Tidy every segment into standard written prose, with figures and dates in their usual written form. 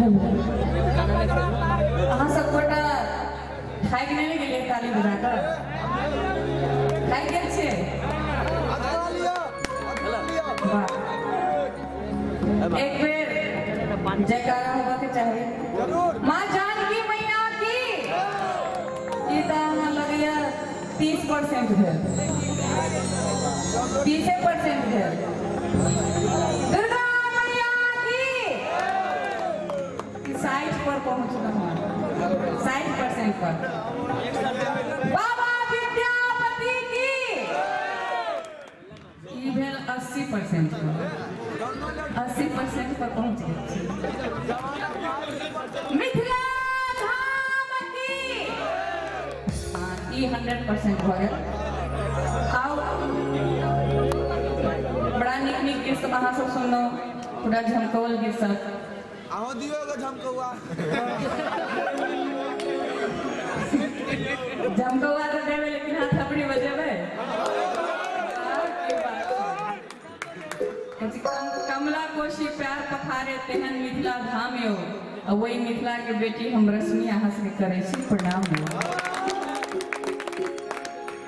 Hello अहाँ सब गोटा थाकि नहि ने गेलियै ताली बजा कऽ? थाकि गेल छियै? वाह, एक बेर जयकारा होबऽ के चाही माँ जानकी मैया की। ई तऽ अहाँ लगैया 30% भेल, 30% भेल। दुर्गा मैया की 60 पर पहुँचलहुँ, 60% पर। बाबा विद्यापति की ई भेल 80% पर, 80% पर पहुँच गेल छी। मिथिला धाम की ई 100% भऽ गेल। आउ बड़ा नीक नीक गीत सब अहाँ सब सुनलहुँ, पूरा झमकौल गीत सब। अहाँ दियौ एगो झमकौआ। झमकौआ तऽ देबै लेकिन हाथ थपड़ी बजेबै। कमला कोशी प्यार पखारे तेहन मिथिला धाम यो, आ वही मिथिला के बेटी हम रश्मि अहाँ सबके करै छी प्रणाम।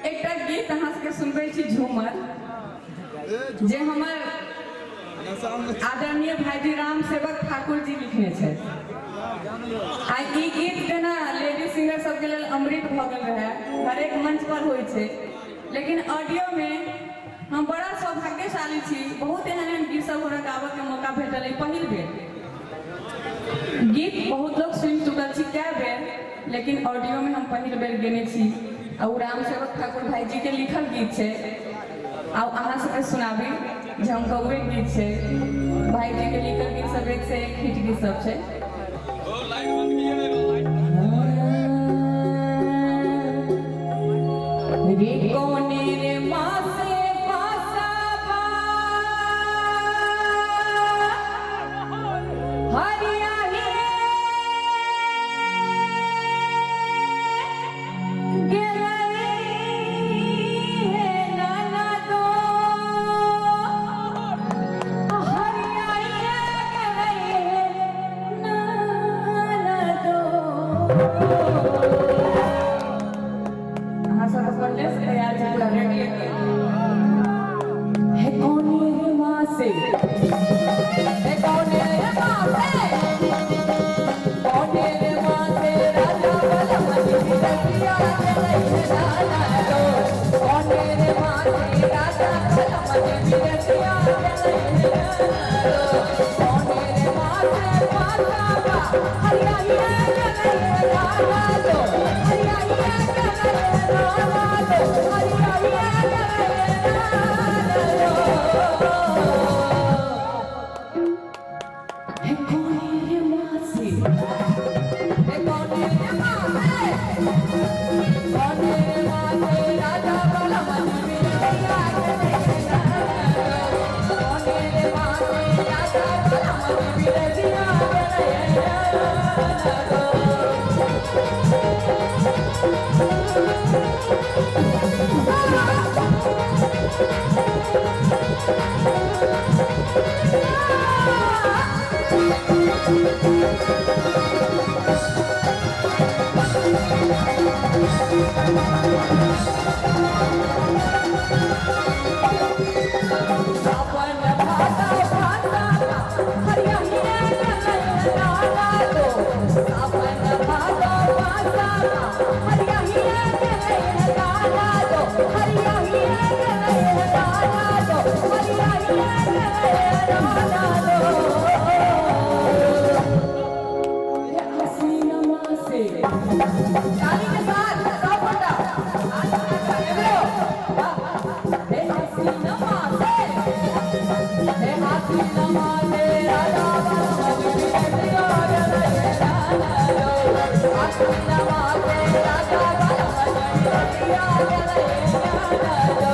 एकटा गीत अहाँ सबके सुनबै छी झूमर, जे हमर आदरणीय भाईजी राम सेवक ठाकुर जी लिखने छथि। आ ई गीत जेना लेडीज सिंगर सबके लेल अमृत भऽ गेल रहै, हरेक मंच पर होइ छै, लेकिन ऑडियो में हम बड़ा सौभाग्यशाली छी, बहुत एहन एहन गीत सब हमरा गाबऽ के मौका भेटल है। पहिल बेर गीत बहुत लोग सुनि चुकल छी कए बेर, लेकिन ऑडियो में हम पहिल बेर गेने छी। आ ओ राम सेवक ठाकुर भाईजी के लिखल गीत छै, आ अहाँ सबके सुनाबी झमकौए गीत छै। भाईजी के लिखल गीत सब एक से एक हिट गीत सब छै। रे कोने रे मासे पासाबा हरिया हे गेलै हे नाना दो, हरिया हे गेलै हे नाना दो। अहाँ सब पहिले से तैयार छी पूरा रेडी हे। कोने रे मासे, हे कोने रे मासे, कोने रे मासे राजा बलमनी बिरतिया गेलै हे नाना दो। कोने रे मासे राजा बलमनी बिरतिया गेलै हे नाना दो। कोने रे मासे पासाबा हरिया हे गेलै हे नाना दो, हरिया हे गेलै हे नाना दो, हरिया हे गेलै हे नाना दो। हे कोने रे मासे, हे कोने रे मासे, कोने रे मासे राजा बलमनी बिरतिया गेलै हे नाना दो। कोने रे मासे राजा बलमनी बिरतिया गेलै हे नाना दो। सावन भादो भादवा हरिया हे गेलै हे नाना दो। सावन भादो भादवा हरिया हे गेलै हे नाना दो, हरिया हे गेलै हे नाना दो, हरिया हे गेलै हे नाना दो। हे आसीन मासे ताली के साथ सब गोटा हे आसीन मासे, हे आसीन मासे राजा बलमनी बिरतिया गेलै हे नाना दो। आसीन मासे राजा बलमनी बिरतिया गेलै हे नाना दो।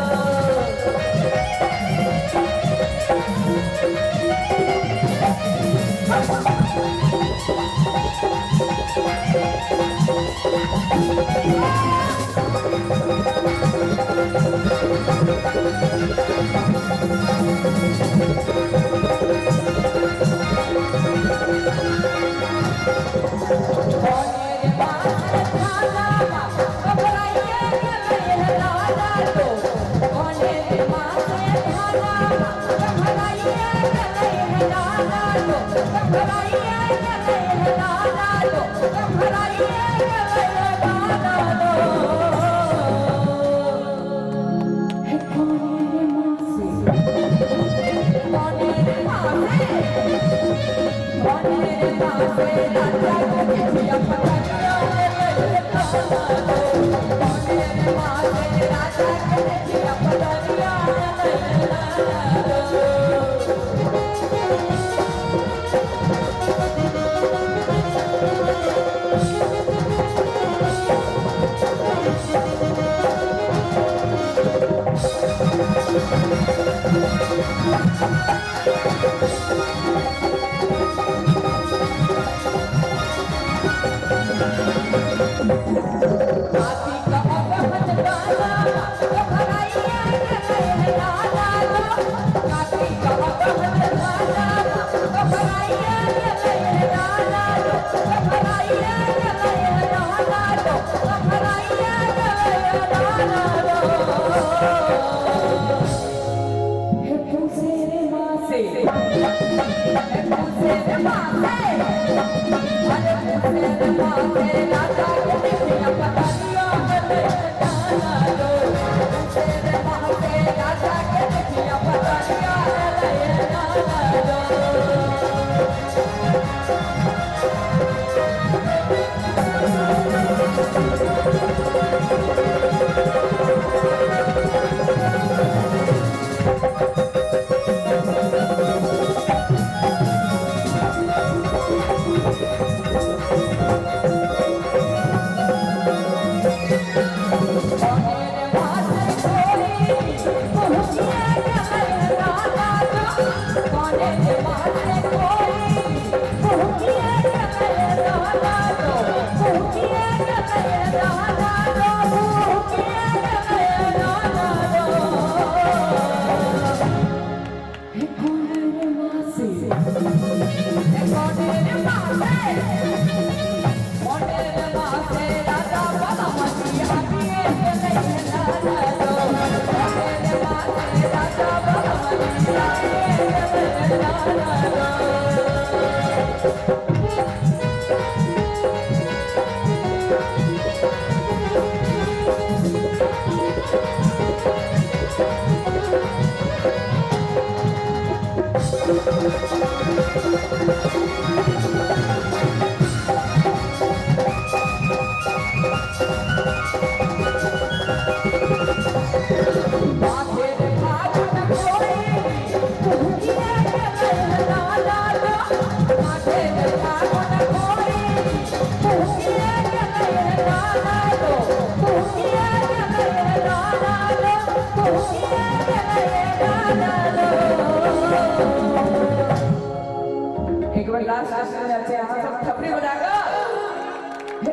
एक बार लास्ट में जाते हैं, सब थपड़ी बजाकर।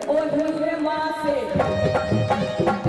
ओ झूले माँ से।